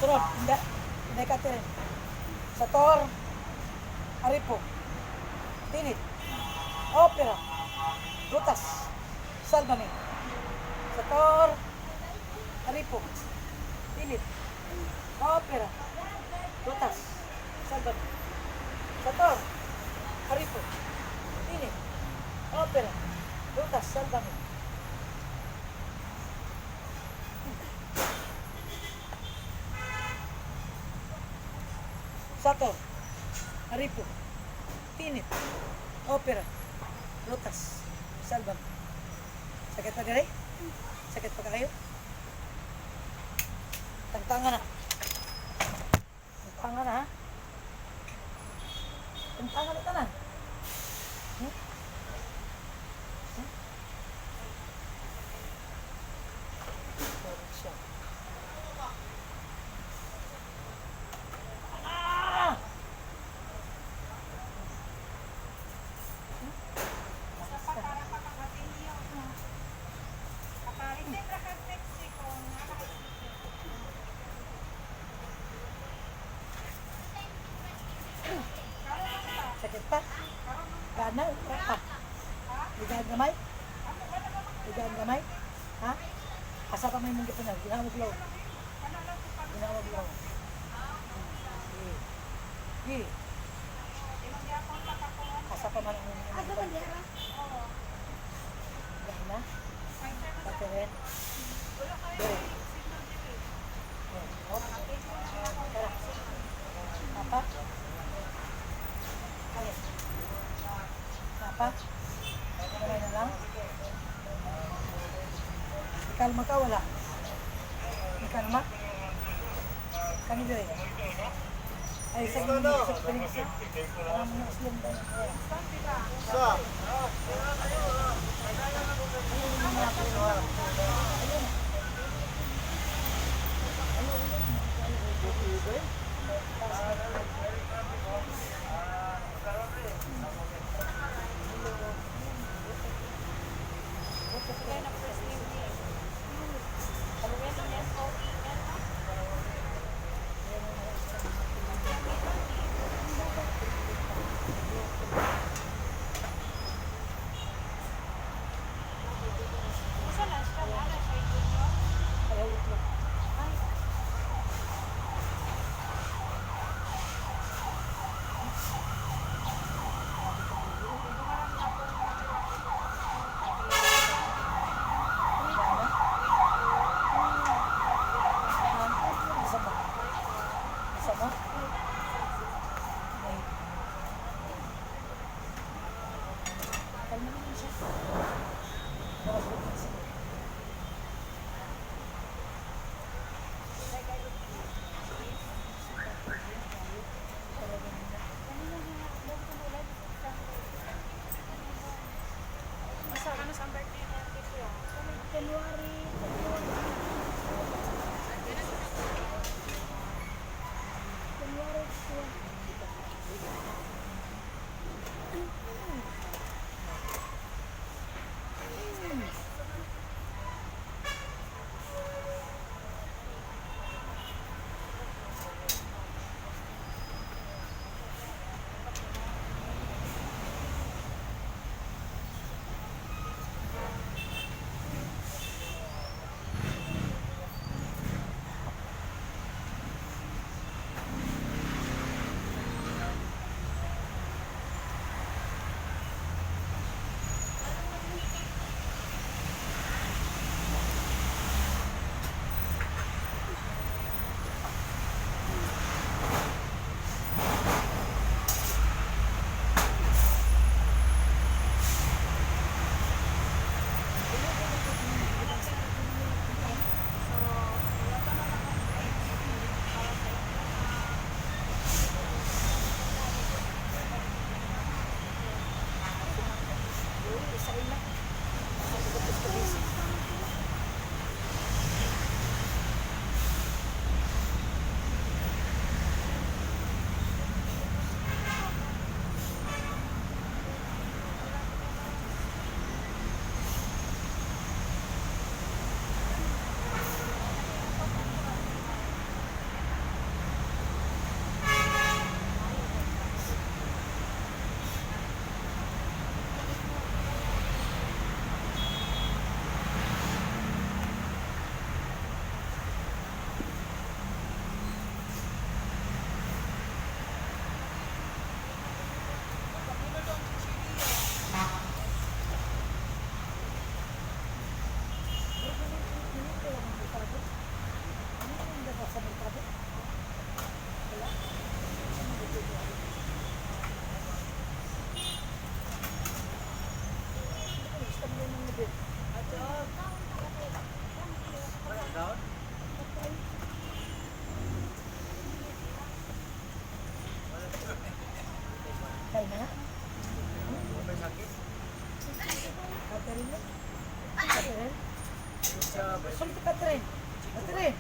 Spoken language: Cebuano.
Sunod, hindi. Hindi ka tirin. Sator, Aripo, Tinit, Opera, Rutas, Salvame. Sator, Aripo, Tinit, Opera, Rutas, Salvame. Sator, Aripo, Tinit, Opera, Rutas, Salvame. Sator, Aripo, Tinit, Opera, Rutas, Salvame. Sakit pa dire? Sakit pa kayo? Tangtanga na. Tangtanga na ha? Tangtanga na tanan. Hmm? Hmm? Sorry siya. Ah! Sakit pa? Gana? Pa? Ligaan gamay? Ligaan gamay? Ha? Asa pa may mong gipunan? Ginamog law. Ginamog law. Sige. Sige. Asa pa man ang imong gipunan? Gana? Patirin? Dire. Oh. Tara. Papa? Kali. Papa? Gamay na lang? Ikalma ka, wala? Ikalma? Kani dire? Ay, sa inyo, sa pinig. Parang mga Muslim ba? Sa. Ayaw itlog. Kay na? Catherine? Catherine? Sulti, Catherine. Catherine.